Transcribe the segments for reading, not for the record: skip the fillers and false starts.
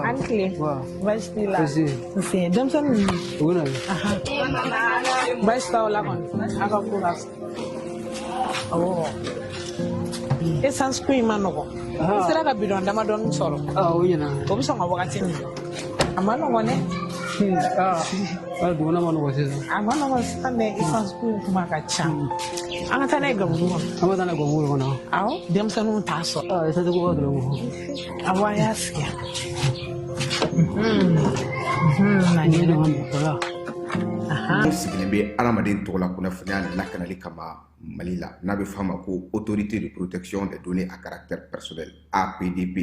An tile baasi t'i la nse denmisɛnnin ninnu baasi t'aw la kɔni aw ka ko la awɔ esansi ko in ma nɔgɔn n sera ka bidɔn damadɔni sɔrɔ o bɛ sɔn ka wagati min a ma nɔgɔn dɛ duguna ma nɔgɔn sisan a ma nɔgɔn sisan dɛ esansi ko in kuma ka ca an ka taa n'a ye gabugu kɔnɔ an bɛ taa n'a ye gabugu kɔnɔ awɔ denmisɛnninw t'a sɔrɔ esansi ko ka gɛlɛn awɔ an y'a sigi yan Mun sigilen bɛ adamaden tɔgɔ la kunnafoniya lakanali kama Mali la, n'a bɛ f'a ma ko Autorité de protection des données à caractère personnel, APDP,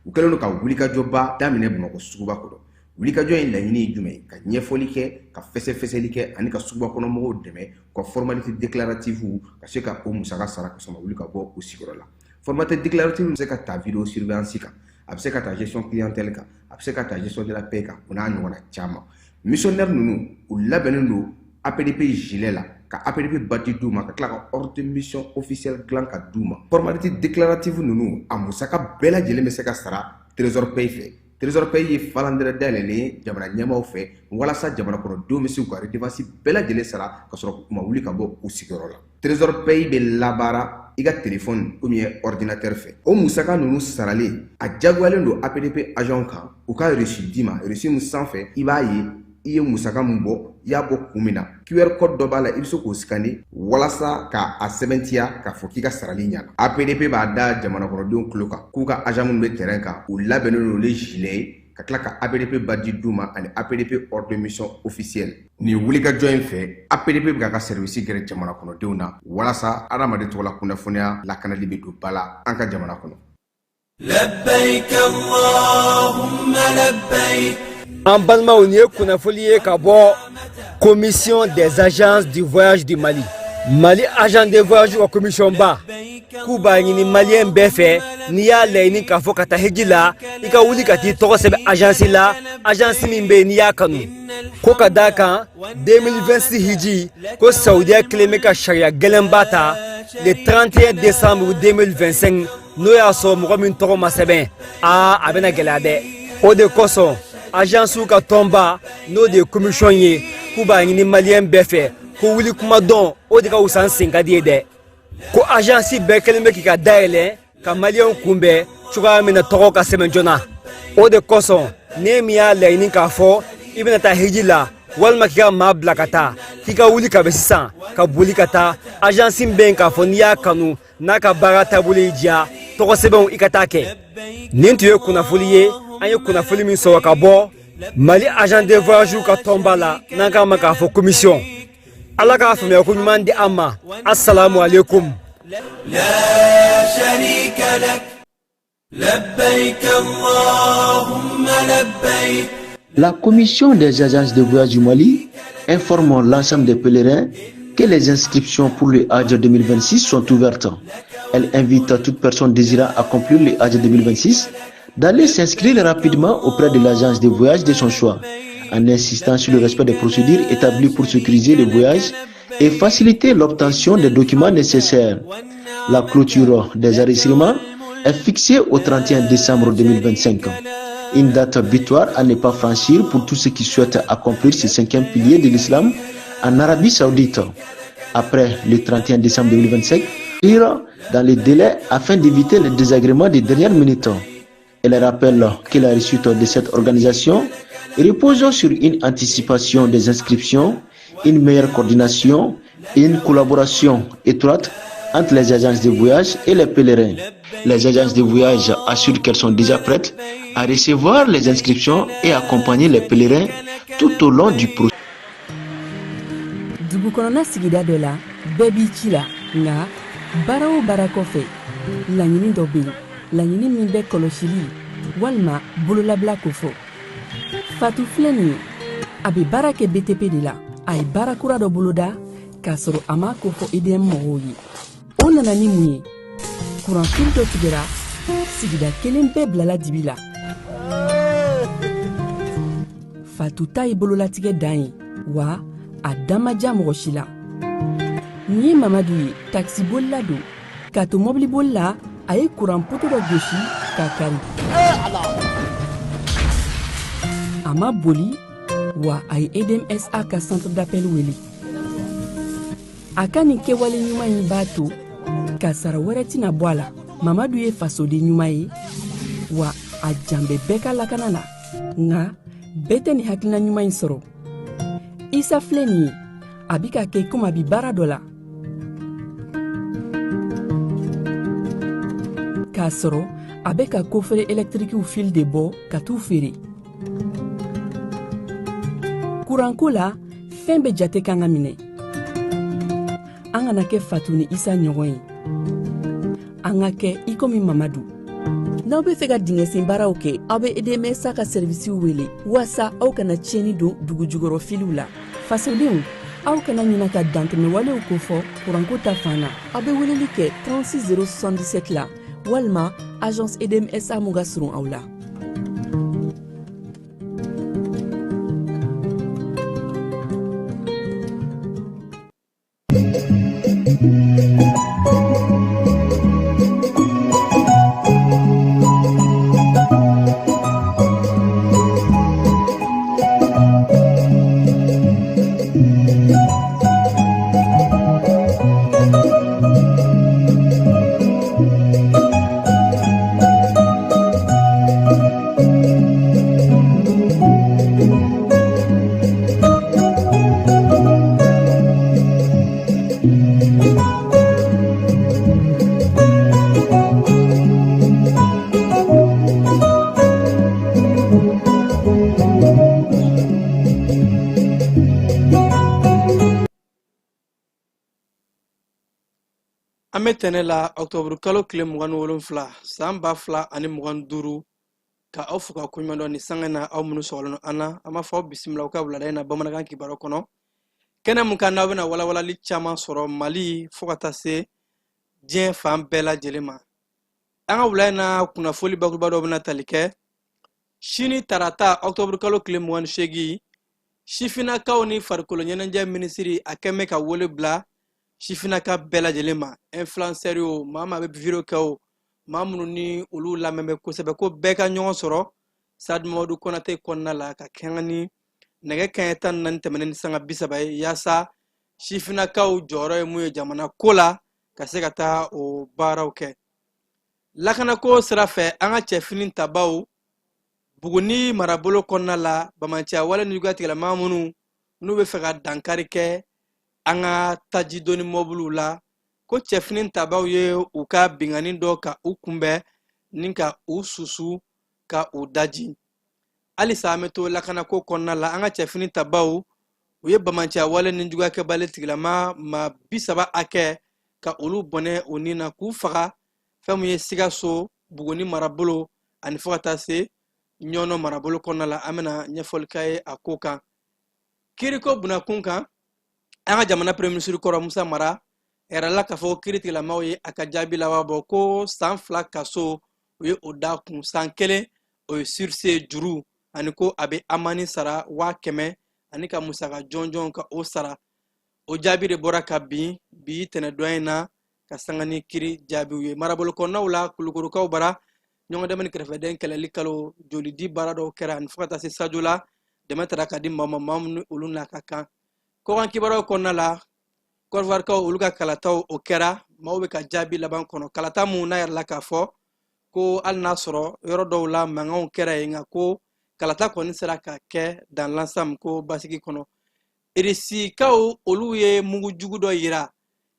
u kɛlen don ka wulikajɔba daminɛ Bamakɔ suguba kɔnɔ. Wulikajɔ in laɲini ye jumɛn ye? Ka ɲɛfɔli kɛ, ka fɛsɛfɛsɛli kɛ ani ka suguba kɔnɔ mɔgɔw dɛmɛ u ka formalité déclarative ka se ka o musaka sara ka sɔrɔ ka wuli ka bɔ u sigiyɔrɔ la. Formalité déclarative bɛ se ka ta vidéo surveillance kan, a bɛ se ka ta gestion clientèle kan, a bɛ se ka ta gestion de la paie kan, o n'a ɲɔgɔnna caman. Missionnaire ninnu, u labɛnnen don APDP gilet la, ka APDP badge d'u ma, ka tila ka ordre de mission officielle dilan ka d'u ma. Formalité déclarative ninnu, a musaka bɛɛ lajɛlen bɛ se ka sara Trésor Paye fɛ. Trésor Paye ye falandɛrɛ dayɛlɛlen ye jamana ɲɛmaaw fɛ walasa jamana kɔnɔdenw bɛ se k'u ka redevance bɛɛ lajɛlen sara ka sɔrɔ u ma wuli ka bɔ u sigiyɔrɔ la. Trésor Paye bɛ labaara i ka téléphone ou bien ordinateur fɛ. O musaka ninnu saralen, a diyagoyalen don APDP agent kan u ka reçu d'i ma, reçu min sanfɛ i b'a ye i ye musaka min bɔ, i y'a bɔ kun min na. QR code dɔ b'a la, i bɛ se k'o scanner walasa k'a sɛbɛntiya k'a fɔ k'i ka sarali ɲɛna. APDP b'a da jamana kɔnɔdenw tulo kan k'u ka agent minnu bɛ terrain kan, u labɛnnen don ni gilet ye, ka tila ka APDP badge d'u ma ani APDP ordre de mission officielle. Nin wulikajɔ in fɛ, APDP bɛ k'a ka service gɛrɛ jamana kɔnɔdenw na walasa adamaden tɔgɔ la kunnafoniya lakanali bɛ don ba la an ka jamana kɔnɔ. لبيك اللهم لبيك. An balimaw, nin ye kunnafoli ye ka bɔ Commission des agences du voyage du Mali, Mali agent de voyage ka commission ba, k'u b'a ɲini maliyɛn bɛɛ fɛ, n'i y'a laɲini k'a fɔ ka taa hiji la, i ka wuli ka t'i tɔgɔ sɛbɛn agence la, agence min bɛ yen n'i y'a kanu, ko ka d'a kan 2026 hiji ko Saudiya kelen bɛ ka sariya gɛlɛnba ta le 31 décembre 2025. N'o y'a sɔrɔ mɔgɔ min tɔgɔ ma sɛbɛn, aa, a bɛna gɛlɛya dɛ. O de kosɔn agencew ka tɔnba, n'o de ye commission ye, k'u b'a ɲini maliyɛn bɛɛ fɛ ko wuli kuma dɔn, o de ka wusa n sen ka di ye dɛ, ko agence bɛɛ kɛlen bɛ k'i ka dayɛlɛ ka maliyɛnw kunbɛn cogoya min na tɔgɔ ka sɛbɛn joona. O de kosɔn ne min y'a laɲini k'a fɔ i bɛna taa hiji la walima k'i ka maa bila ka taa, k'i ka wuli ka bɛ sisan ka boli ka taa agence min bɛ yen k'a fɔ n'i y'a kanu, n'a ka baara taabolo y'i diya, tɔgɔ sɛbɛnw i ka taa kɛ. Nin tun ye kunnafoli ye, an ye kunnafoli min sɔrɔ ka bɔ Mali agent de voyage ka tɔnba la, n'an k'a ma k'a fɔ commission. Ala k'a faamuya ko ɲuman di an ma. Assalamu alaikum. لا شريك لك لبيك اللهم لبيك. La Commission des agences de voyage du Mali informe l'ensemble des pèlerins que les inscriptions pour le Hajj 2026 sont ouvertes. Elle invite toute personne désirant accomplir le Hajj 2026 d'aller s'inscrire rapidement auprès de l'agence de voyage de son choix, en insistant sur le respect des procédures établies pour sécuriser le voyage et faciliter l'obtention des documents nécessaires. La clôture des enregistrements est fixée au 31 décembre 2025. Une date butoir à ne pas franchir pour tous ceux qui souhaitent accomplir ce cinquième pilier de l'islam en Arabie Saoudite. Après le 31 décembre 2025, dans les délais afin d'éviter les désagréments des dernières minutes. Elle rappelle que la réussite de cette organisation repose sur une anticipation des inscriptions, une meilleure coordination et une collaboration étroite entre les agences de voyage et les pèlerins. Les agences de voyage assurent qu'elles sont déjà prêtes à recevoir les inscriptions et accompagner les pèlerins tout au long du processus. Dugu kɔnɔna sigida dɔ la, bɛɛ b'i ci la, nka baara o baara kɔfɛ, laɲini dɔ bɛ yen, laɲini min bɛ kɔlɔsili walima bololabila kofɔ. Fatu filɛ nin ye, a bɛ baara kɛ BTP de la. A ye baara kura dɔ boloda k'a sɔrɔ a m'a kofɔ EDM mɔgɔw ye. O nana ni mun ye? Kuranfili dɔ tigɛra, sigida kelen bɛɛ bilala dibi la. Fatu ta ye bololatigɛ dan ye, wa a da ma diya mɔgɔ si la. Nin ye Mamadu ye, takisibolila don. K'a to mɔbiliboli la, a ye kuran poto dɔ gosi k'a kari. A ma boli, wa a ye EDMSA ka centre d'appel wele. A ka nin kɛwale ɲuman in b'a to kasara wɛrɛ tɛna bɔ a la. Mamadu ye fasoden ɲuman ye, wa a jan bɛ bɛɛ ka lakana la. Nka bɛɛ tɛ nin hakilina ɲuman in sɔrɔ. Isa filɛ nin ye, a bi ka kɛ komi a bi baara dɔ la, k'a sɔrɔ a bɛ ka kofere ɛlɛtirikiw fil de bɔ ka t'u feere. Kuranko la, fɛn bɛɛ jate kan ka minɛ. An kana kɛ Fatu ni Isa ɲɔgɔn ye, an ka kɛ i komi Mamadu. N'aw bɛ fɛ ka dingɛsen baaraw kɛ, aw bɛ EDMSA ka sɛrivisiw wele waasa aw kana tiɲɛni don dugu jukɔrɔ filiw la. Fasodenw, aw kana ɲina ka dantɛmɛwalew kofɔ kuranko ta fan na. Aw bɛ weleli kɛ 36 077 la walima agence EDMSA mun ka surun aw la. An bɛ tɛnɛ la ɔktɔburu kalo tile 27 san 2025, ka aw fo ka koɲuman dɔn ni sanga na. Aw minnu sɔgɔlen don an na, an b'a fɔ aw bisimila aw ka wulada in na bamanankan kibaru kɔnɔ, kɛnɛ mun kan n'aw bɛna walawalali caman sɔrɔ Mali fo ka taa se diɲɛ fan bɛɛ lajɛlen ma. An ka wula in na kunnafoli bakuruba dɔ bɛna tali kɛ sini tarata ɔktɔburu kalo tile 28, sifinnakaw ni farikolo ɲɛnajɛ minisiri a kɛn bɛ ka wele bila sifinnaka bɛɛ lajɛlen ma, influenceur o, maa maa bɛ video kɛ o, maa minnu ni olu lamɛn bɛ kosɛbɛ, ko bɛɛ ka ɲɔgɔn sɔrɔ Stade Mamadu Konate kɔnɔna la ka kɛɲɛ ni nɛgɛ kanɲɛ 14 tɛmɛnen ni sanga 30 ye, yaasa sifinnakaw jɔyɔrɔ ye mun ye jamana ko la, ka se ka taa o baaraw kɛ. Lakanako sira fɛ, an ka cɛfini tabaw Buguni marabolo kɔnɔna la, bamanciya wale ni juguya tigilamaa minnu n'u bɛ fɛ ka dankari kɛ an ka taji doni mɔbiliw la, ko cɛfini tabaw ye u ka binkanni dɔ ka u kunbɛn ni ka u susu ka u daji. Halisa an bɛ to lakanako kɔnɔna la, an ka cɛfini tabaw u ye bamanciya wale ni juguya kɛbali tigilama maa 30 hakɛ ka olu bɔnɛ u ni na k'u faga fɛn min ye Sikaso, Buguni marabolo ani fo ka taa se Ɲɔnɔ marabolo kɔnɔna la. An bɛna ɲɛfɔli k'a ye a ko kan. Kiriko bunakun kan, an ka jamana premier ministre kɔrɔ Musa Mara yɛrɛla k'a fɔ kiri tigilamaw ye a ka jaabi laban bɔ ko san 2 kaso u ye o da kun, san 1 o ye sursis juru, ani ko a bɛ amani sara 100,000 ani ka musaka jɔnjɔn ka o sara. O jaabi de bɔra ka bin bi tɛnɛdon in na ka sanga ni kiri jaabiw ye. Marabolo kɔnɔnaw la, Kulukorokaw bara ɲɔgɔn dɛmɛ ni kɛrɛfɛdɛn kɛlɛli kalo jolidi baara dɔw kɛra, ani fo ka taa se Sajo la dɛmɛ tara ka di maa ma, maa minnu olu n'a ka kan. Kɔkan kibaruyaw kɔnɔna la, Kɔdiwarikaw olu ka kalataw o kɛra, maaw bɛ ka jaabi laban kɔnɔ. Kalata mun n'a yɛrɛ la k'a fɔ ko hali n'a sɔrɔ yɔrɔ dɔw la mankanw kɛra yen, nka ko kalata kɔni sera ka kɛ dans l'ensemble ko basigi kɔnɔ. Irisikaw olu ye mugu jugu dɔ yira.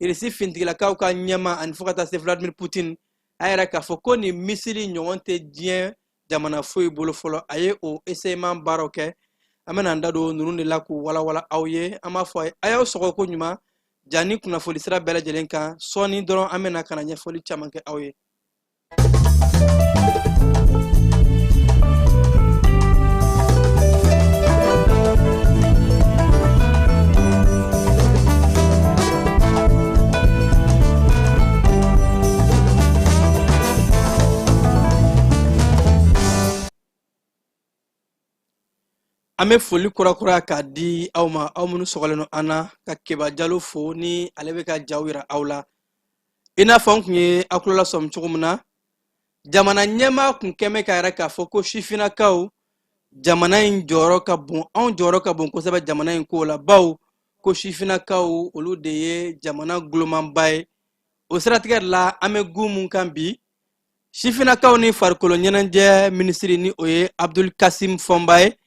Irisi fintigilakaw ka ɲɛmaa ani fo ka taa se Vladimir Putin, a yɛrɛ k'a fɔ ko nin misili ɲɔgɔn tɛ diɲɛ jamana foyi bolo fɔlɔ. A ye o essayement baaraw kɛ. An bɛna an da don ninnu de la k'u walawala aw ye. An b'a fɔ a ye, a y'aw sɔgɔ ko ɲuman ja ni kunnafoni sira bɛɛ lajɛlen kan. Sɔɔni dɔrɔn an bɛna ka na ɲɛfɔli caman kɛ aw ye. An bɛ foli kurakuraya k'a di aw ma, aw minnu sɔgɔlen don an na, ka Keba Jalo fo ni ale bɛ ka jaw yira aw la. I n'a fɔ an tun ye aw tulo lasɔmi cogo min na, jamana ɲɛmaa kun kɛn bɛ k'a yira k'a fɔ ko sifinnakaw, jamana in jɔyɔrɔ ka bon, anw jɔyɔrɔ ka bon kosɛbɛ jamana in ko la, bawo ko sifinnakaw olu de ye jamana gulomanba ye. O siratigɛ de la, an bɛ gun mun kan bi, sifinnakaw ni farikolo ɲɛnajɛ minisiri, ni o ye Abdul Kasim Fɔnba ye,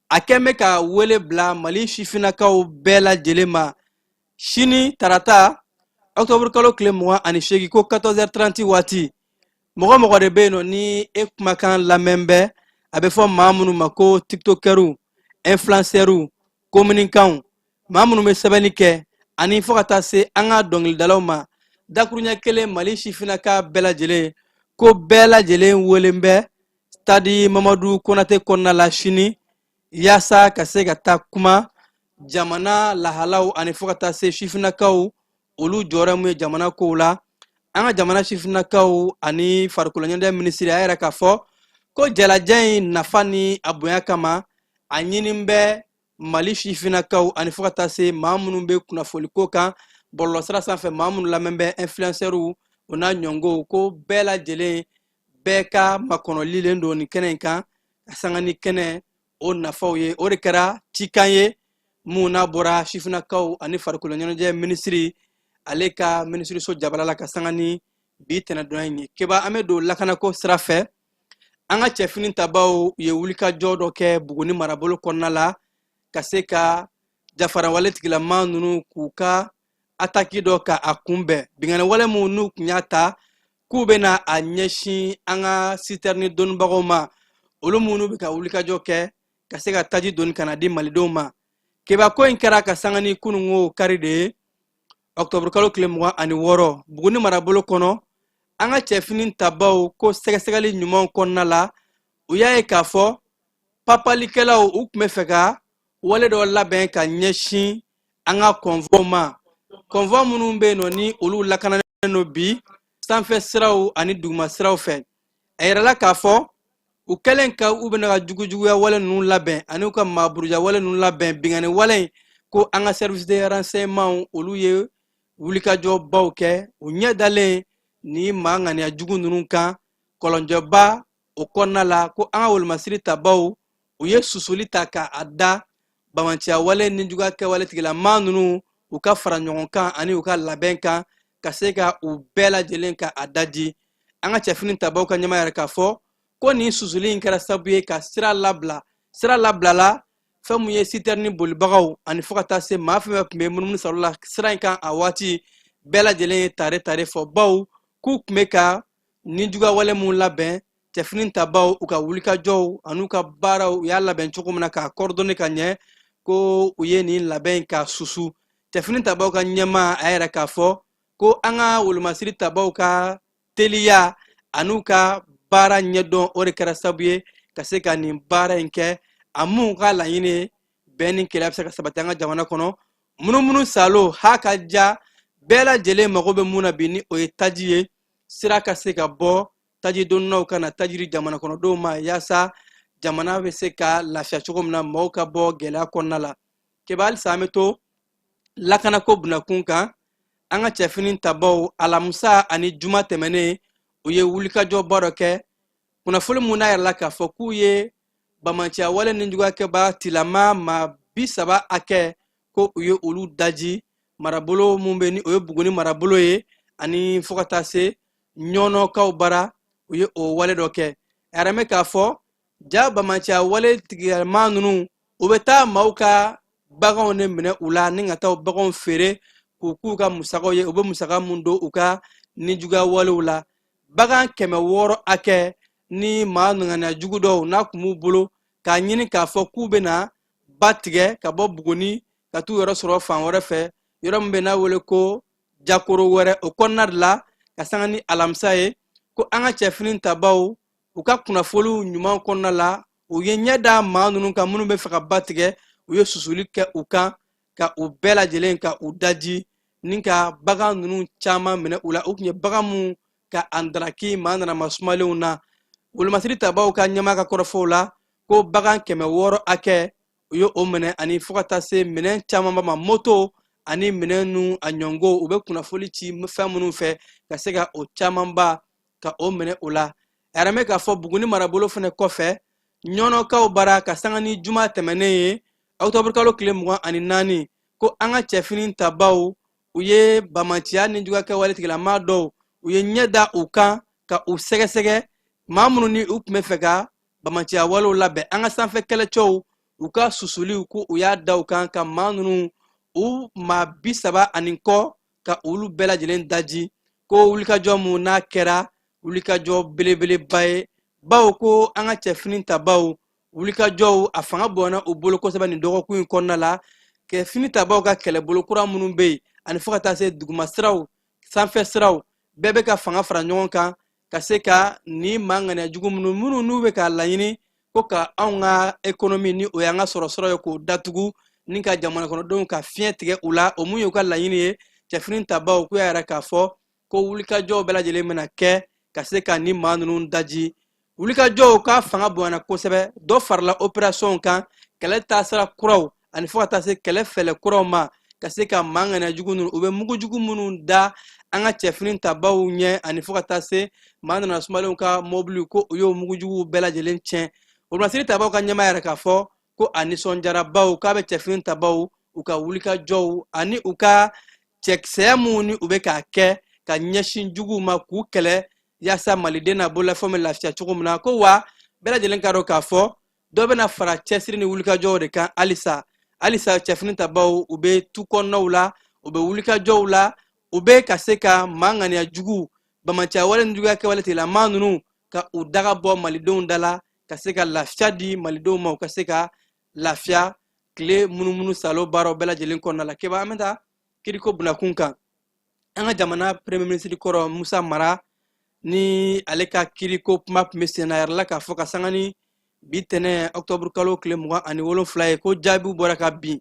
a kɛn bɛ ka wele bila Mali sifinnakaw bɛɛ lajɛlen ma sini tarata, ɔkutɔburu kalo tile 28, ko 14h30 waati. Mɔgɔ mɔgɔ de bɛ yen nɔ ni e kumakan lamɛn bɛ, a bɛ fɔ maa minnu ma ko tiktokɛriw, influencɛriw, communicants, maa minnu bɛ sɛbɛnni kɛ, ani fo ka taa se an ka dɔnkilidalaw ma, dakuruɲɛ kelen, Mali sifinnaka bɛɛ lajɛlen, ko bɛɛ lajɛlen welen bɛ stade Mamadu Konate kɔnɔna la sini, yaasa ka se ka taa kuma jamana lahalaw ani fo ka taa se sifinnakaw olu jɔyɔrɔ mun ye jamana kow la. An ka jamana sifinnakaw ani farikolo ɲɛnajɛ minisiri a yɛrɛ k'a fɔ ko jalajɛ in nafa ni a bonya kama, a ɲini bɛ Mali sifinnakaw ani fo ka taa se maa minnu bɛ kunnafoliko kan bɔlɔlɔsira sanfɛ, maa minnu lamɛn bɛ, influencɛriw, o n'a ɲɔngow, ko bɛɛ lajɛlen bɛɛ ka makɔnɔlilen don nin kɛnɛ in kan, ka sanga ni kɛnɛ o nafaw ye. O de kɛra cikan ye mun n'a bɔra sifinnakaw ani farikolo ɲɛnajɛ minisiri ale ka minisiriso jabala la, ka sanga ni bi tɛnɛdonya in ye. Keba, an bɛ don lakanako sira fɛ. An ka cɛfini tabaw ye wulikajɔ dɔ kɛ Buguni marabolo kɔnɔna la, ka se ka jafarawale tigilama ninnu k'u ka ataki dɔ ka a kunbɛn, binkanni wale mun n'u tun y'a ta k'u bɛna a ɲɛsin an ka sitɛrini donibagaw ma, olu minnu bɛ ka wulikajɔ kɛ ka se ka taji doni ka na di malidenw ma. Keba, ko in kɛra ka sanga ni kununko kari de ye, ɔkutɔburu kalo tile 26, Buguni marabolo kɔnɔ. An ka cɛfini tabaw ko sɛgɛsɛgɛli ɲumanw kɔnɔna la, u y'a ye k'a fɔ papalikɛlaw u tun bɛ fɛ ka wale dɔ labɛn ka ɲɛsin an ka convoi ma, convoi minnu bɛ yen nɔ ni olu lakananen don bi sanfɛ siraw ani duguma siraw fɛ. A yirala k'a fɔ u kɛlen ka u bɛna ka jugujuguya wale ninnu labɛn ani u ka maaburuja wale ninnu labɛn, binkanni wale in, ko an ka service de renseignement olu ye wulikajɔbaw kɛ, u ɲɛ dalen ni maa ŋaniya jugu ninnu kan kɔlɔnjɛba o kɔnɔna la, ko an ka wolomasiri tabaw u ye susuli ta ka a da bamanciya wale ni juguya kɛwale tigilamaa ninnu u ka fara ɲɔgɔn kan ani u ka labɛn kan, ka se ka u bɛɛ lajɛlen ka a daji. An ka cɛfini tabaw ka ɲɛmaa yɛrɛ k'a fɔ ko nin susuli in kɛra sababu ye ka sira labila, sira labilala fɛn mun ye sitɛrini bolibagaw ani fo ka taa se maa fɛn fɛn tun bɛ munumunu salo la sira in kan a waati, bɛɛ lajɛlen ye tare tare fɔ, baw k'u tun bɛ ka nijuguya wale mun labɛn. Cɛfini tabaw u ka wulikajɔw an'u ka baaraw u y'a labɛn cogo min na k'a coordonner ka ɲɛ, ko u ye nin labɛn ka susu. Cɛfini tabaw ka ɲɛmaa a yɛrɛ k'a fɔ ko an ka wolomasiri tabaw ka teliya an'u ka baara ɲɛdɔn, o de kɛra sababu ye ka se ka nin baara in kɛ. A mun ka laɲini ye bɛn ni kelenya bɛ se ka sabati an ka jamana kɔnɔ. Munumunu salo ha ka ja bɛɛ lajɛlen mago bɛ mun na bi, ni o ye taji ye, sira ka se ka bɔ taji donnaw ka na taji di jamana kɔnɔdenw ma, yaasa jamana bɛ se ka lafiya cogo min na, maaw ka bɔ gɛlɛya kɔnɔna la. Keba, halisa an bɛ to lakanako bunakun kan. An ka cɛfini tabaw alamisa ani juma tɛmɛnen, u ye wulikajɔba dɔ kɛ. Kunnafoni mun n'a yɛrɛ la k'a fɔ k'u ye bamanciya wale ni juguya kɛba tilama maa 30 hakɛ, ko u ye olu daji marabolo mun bɛ ni o ye Buguni marabolo ye ani fo ka taa se Ɲɔnɔkaw bara, u ye o wale dɔ kɛ. A yɛrɛ bɛ k'a fɔ ja bamanciya wale tigilama ninnu, u bɛ taa maaw ka baganw de minɛ u la ni ka taa baganw feere K'u k'u ka musakaw ye, u bɛ musaka mun don u ka nijuguya walew la. Bagan 600 hakɛ ni maa ŋaniya jugu dɔw n'a kun b'u bolo k'a ɲini k'a fɔ k'u bɛna ba tigɛ ka bɔ Buguni ka t'u yɔrɔ sɔrɔ fan wɛrɛ fɛ, yɔrɔ min bɛ n'a wele ko Jakoro wɛrɛ, o kɔnɔna de la, ka sanga ni alamisa ye, ko an ka cɛfini tabaw u ka kunnafoniw ɲuman kɔnɔna la, u ye ɲɛ da maa ninnu kan minnu bɛ fɛ ka ba tigɛ. U ye susuli kɛ u kan ka u bɛɛ lajɛlen ka u daji ni ka bagan ninnu caman minɛ u la. U tun ye bagan mun ka andaraki maa nanama sumalenw na. Wolomasiri tabaw ka ɲɛmaa ka kɔrɔfɔw la, ko bagan 600 hakɛ u ye o minɛ, ani fo ka taa se minɛn camanba ma, moto ani minɛn nu a ɲɔngo, u bɛ kunnafoni ci fɛn minnu fɛ, ka se ka o camanba ka o minɛ o la. A yɛrɛ bɛ k'a fɔ Buguni marabolo fana kɔfɛ, Ɲɔnɔkaw bara, ka sanga ni juma tɛmɛnen ye, ɔkutɔburu kalo tile 24, ko an ka cɛfini tabaw u ye bamaciya ni juguya kɛwale tigilamaa dɔw, u ye ɲɛ da u kan ka u sɛgɛsɛgɛ, maa minnu ni u tun bɛ fɛ ka bamaciya walew labɛn. An ka sanfɛ kɛlɛcɛw u ka susuliw, ko u y'a da u kan ka maa ninnu u maa 30 ani kɔ ka olu bɛɛ lajɛlen daji. Ko wulikajɔ mun n'a kɛra wulikajɔ belebeleba ye, bawo ko an ka cɛfini tabaw wulikajɔw a fanga bonyana u bolo kosɛbɛ nin dɔgɔkun in kɔnɔna la. Cɛfini tabaw ka kɛlɛbolo kura minnu bɛ yen, ani fo ka taa se duguma siraw, sanfɛ siraw, bɛɛ bɛ ka fanga fara ɲɔgɔn kan ka se ka nin maa ŋaniya jugu minnu n'u bɛ k'a laɲini ko ka anw ka économie, ni o y'an ka sɔrɔ sɔrɔ ye, k'o datugu ni ka jamana kɔnɔdenw ka fiɲɛ tigɛ u la, o mun y'u ka laɲini ye. Cɛfini tabaw k'u y'a yira k'a fɔ ko wulikajɔw bɛɛ lajɛlen bɛna kɛ ka se ka nin maa ninnu daji. Wulikajɔw ka fanga bonyana kosɛbɛ, dɔ farala opération kan, kɛlɛ taasira kuraw ani fo ka taa se kɛlɛ fɛlɛ kuraw ma, ka se ka maa ŋaniya jugu ninnu, u bɛ mugujugu minnu da an ka cɛfini tabaw ɲɛ, ani fo ka taa se maa nana sumalenw ka mɔbiliw, ko u y'o mugujuguw bɛɛ lajɛlen tiɲɛ. Wolomasiri tabaw ka ɲɛmaa yɛrɛ k'a fɔ ko a nisɔndiyara, baw k'a bɛ cɛfini tabaw u ka wulikajɔw ani u ka cɛkisɛya minnu ni u bɛ k'a kɛ ka ɲɛsin juguw ma k'u kɛlɛ, yaasa maliden n'a bololafɛnw bɛ lafiya cogo min na. Ko wa bɛɛ lajɛlen k'a dɔn k'a fɔ dɔ bɛna fara cɛsiri ni wulikajɔw de kan halisa. Halisa cɛfini tabaw u bɛ tu kɔnɔnaw la, u bɛ wulikajɔw la, u bɛ ka se ka maa ŋaniya jugu, bamaciya wale ni juguya kɛwale tigilamaa ninnu ka u daga bɔ malidenw da la, ka se ka lafiya di malidenw ma, u ka se ka lafiya tile munumunu salo baaraw bɛɛ lajɛlen kɔnɔna la. Keba, an bɛ taa kiriko bunakun kan. An ka jamana premier ministre kɔrɔ Musa Mara ni ale ka kiriko kuma tun bɛ sen na yɛrɛ la, k'a fɔ ka sanga ni bi tɛnɛ octobre kalo tile 27 ye, ko jaabiw bɔra ka bin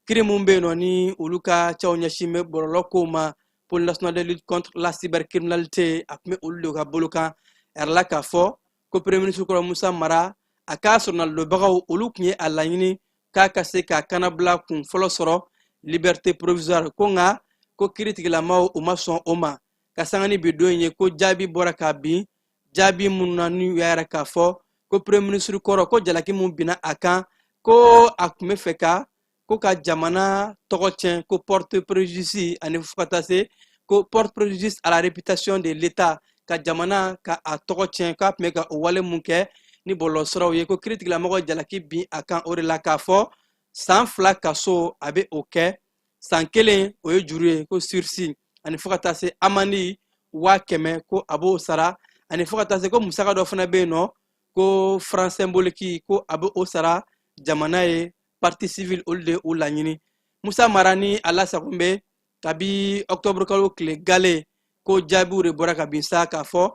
kiri mun bɛ yen nɔ ni olu ka cɛw ɲɛsin bɛ bɔlɔlɔ kow ma, Pôle national de lutte contre la cybercriminalité, a tun bɛ olu de ka bolo kan. A yɛrɛ la k'a fɔ ko premier ministre kɔrɔ Musa Mara a ka sɔrɔnalidonbagaw olu tun ye a laɲini k'a ka se ka kanabila kun fɔlɔ sɔrɔ, liberté provisoire, ko nka ko kiritigilamaw u ma sɔn o ma. Ka sanga ni bi don ye, ko jaabi bɔra ka bin, jaabi minnu na n'u y'a yira k'a fɔ ko premier ministre kɔrɔ, ko jalaki mun binna a kan, ko a tun bɛ fɛ ka ko ka jamana tɔgɔ tiɲɛ, ko porte préjudice ani fo ka taa se ko porte préjudice à la réputation de l'État, ka jamana ka a tɔgɔ tiɲɛ, k'a tun bɛ ka o wale mun kɛ ni bɔlɔlɔsiraw ye. Ko kiritigɛlamɔgɔ jalaki bin a kan o de la, k'a fɔ san 2 kaso a bɛ o kɛ, san 1 o ye juru ye, ko sursis, ani fo ka taa se amende 100 000 ko a b'o sara, ani fo ka taa se ko musaka dɔ fana bɛ yen nɔ, ko franc symbolique, ko a bɛ o sara jamana ye. Partie civile olu de o laɲini. Musa Mara ni a lasago bɛ kabi octobre kalo tile gale, ko jaabiw de bɔra ka bin sa, k'a fɔ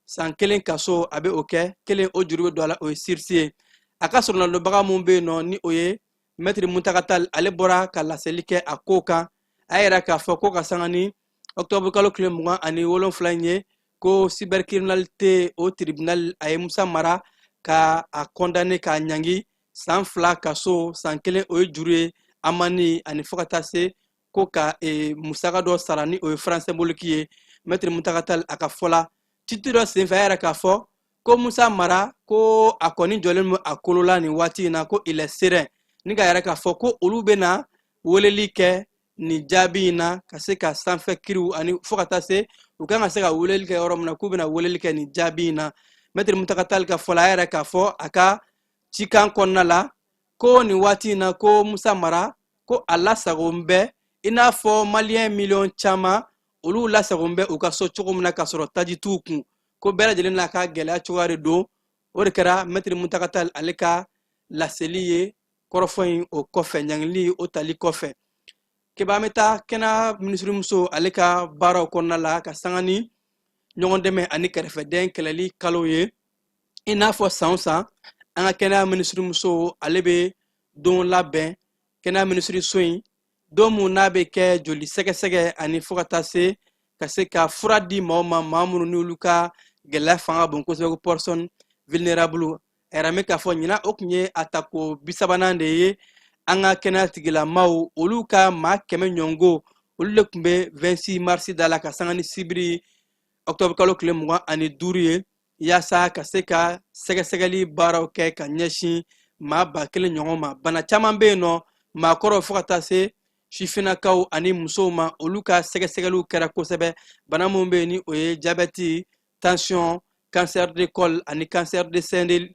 san 1 kaso a bɛ o kɛ, kelen o juru bɛ don a la, o ye sursis ye. A ka sɔrɔnalidonbaga mun bɛ yen nɔ ni o ye maître Muntaga Tall, ale bɔra ka laseli kɛ a ko kan. A y'a yira k'a fɔ ko ka sanga ni octobre kalo tile 27 in ye, ko cybercriminalité o tribunal a ye Musa Mara ka a condamné k'a ɲangi san 2 kaso, san 1 o ye juru ye, amende, ani fo ka taa se ko ka musaka dɔ sara ni o ye franc symbolique ye. Maître Muntaga Tall a ka fɔ la, titre dɔ senfɛ, a yɛrɛ k'a fɔ ko Musa Mara ko a kɔni jɔlen don a kolo la nin waati in na, ko il est serein, ni ka yɛrɛ k'a fɔ ko olu bɛna weleli kɛ nin jaabi in na, ka se ka sanfɛ kiriw ani fo ka taa se u kan ka se ka weleli kɛ yɔrɔ min na, k'u bɛna weleli kɛ nin jaabi in na. Maître Muntaga Tall ka fɔ la, a yɛrɛ k'a fɔ a ka cikan kɔnɔna la ko nin waati in na, ko Musa Mara ko a lasago bɛ. I n'a fɔ Maliyɛn miliyɔn caman, olu lasagon bɛ u ka so cogo min na k'a sɔrɔ taji t'u kun, ko bɛɛ lajɛlen n'a ka gɛlɛya cogoya de don. O de kɛra Mɛtiri Muntaka Tall ale ka laseli ye kɔrɔfɔ in o kɔfɛ, ɲangili o tali kɔfɛ. Keba, an bɛ taa kɛnɛya minisirimuso ale ka baaraw kɔnɔna la ka sanga ni ɲɔgɔn dɛmɛ ani kɛrɛfɛdɛn kɛlɛli kalo ye. I n'a fɔ san o san, an ka kɛnɛya minisirimuso ale bɛ don labɛn kɛnɛya minisiriso in, don mun n'a bɛ kɛ joli sɛgɛsɛgɛ ani fo ka taa se ka se ka fura di maaw ma, maa minnu n'olu ka gɛlɛya fanga bon kosɛbɛ, ko personne vulnérable. A yɛrɛ bɛ k'a fɔ ɲinan o tun ye a tako 30nan de ye. An ka kɛnɛya tigilamaw, olu ka maa 100 ɲɔngo, olu de tun bɛ 26 mars da la ka sanga ni sibiri octobre kalo tile 25 ye, yaasa ka se ka sɛgɛsɛgɛli baaraw kɛ ka ɲɛsin maa 1000 ɲɔgɔn ma. Bana caman bɛ yen nɔ, maakɔrɔw fo ka taa se sifinnakaw ani musow ma, olu ka sɛgɛsɛgɛliw kɛra kosɛbɛ. Bana minnu bɛ yen ni o ye jabɛti, tension, cancer de col ani cancer de sein de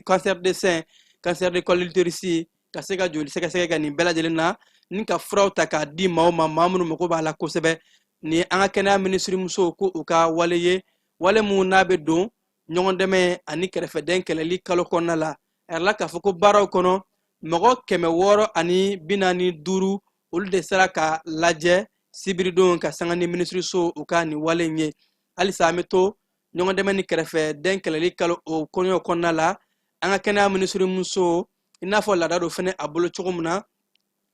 cancer de sein, cancer de col l'utérus, ka se ka joli sɛgɛsɛgɛ ka nin bɛɛ lajɛlen na ni ka furaw ta k'a di maaw ma, maa minnu mago b'a la kosɛbɛ. Ni an ka kɛnɛya minisirimuso ko u ka wale ye wale mun n'a bɛ don ɲɔgɔn dɛmɛ ani kɛrɛfɛdɛn kɛlɛli kalo kɔnɔna la. A yɛrɛ la k'a fɔ ko baaraw kɔnɔ, mɔgɔ 645, olu de sera ka lajɛ sibiridon ka sanga ni minisiriso u ka nin wale in ye. Halisa an bɛ to ɲɔgɔn dɛmɛ ni kɛrɛfɛdɛn kɛlɛli kalo o kɔɲɔ kɔnɔna la. An ka kɛnɛya minisirimuso, i n'a fɔ laada dɔ fɛnɛ a bolo cogo min na,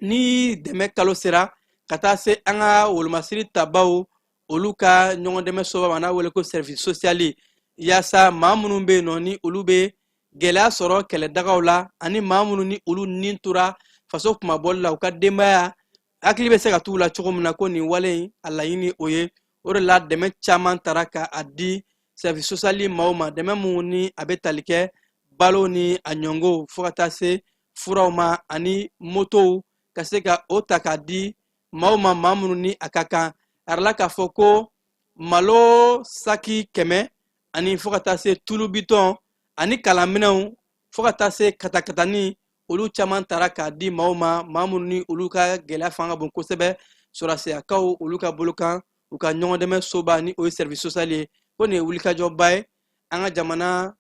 ni dɛmɛ kalo sera ka taa se an ka wolomasiri tabaw, olu ka ɲɔgɔn dɛmɛ soba ma n'a wele ko service social, yaasa maa minnu bɛ yen nɔ ni olu bɛ gɛlɛya sɔrɔ kɛlɛdagaw la ani maa minnu ni olu nin tora faso kumabɔli la, u ka denbaya hakili bɛ se ka t'u la cogo min na, ko nin wale in a laɲini o ye. O de la dɛmɛ caman tara ka a di service social maaw ma, dɛmɛ mun ni a bɛ tali kɛ balo ni a ɲɔngo fo ka taa se furaw ma ani motow, ka se ka o ta k'a di maaw ma, maa minnu ni a ka kan. A yɛrɛ la k'a fɔ ko malo saki 100 ani fo ka taa se tulu bitɔn ani kalanminɛnw fo ka taa se katakatani, olu caman tara k'a di maaw ma, maa minnu ni olu ka gɛlɛya fanga ka bon kosɛbɛ, sɔrɔsiyakaw olu ka bolo kan, u ka ɲɔgɔn dɛmɛ soba ni o ye service social ye. Ko nin ye wulikajɔba ye an ka jamana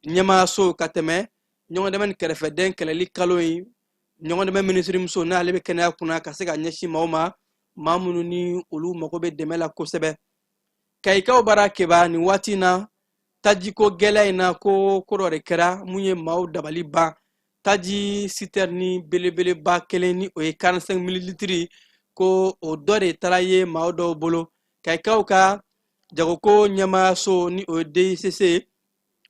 ɲɛmaayaso ka tɛmɛ ɲɔgɔn dɛmɛ ni kɛrɛfɛdɛn kɛlɛli kalo in, ɲɔgɔn dɛmɛ minisirimuso n'ale bɛ kɛnɛya kunna, ka se ka ɲɛsin maaw ma, maa minnu ni olu mago bɛ dɛmɛ la kosɛbɛ. Kayikaw bara Keba, nin waati in na, tajiko gɛlɛya in na, ko ko dɔ de kɛra mun ye maaw dabali ban. Taji citerne belebeleba kelen ni o ye 45 mililitiri, ko o dɔ de taara ye maaw dɔw bolo. Kayikaw ka jagoko ɲɛmaayaso ni o ye DICC,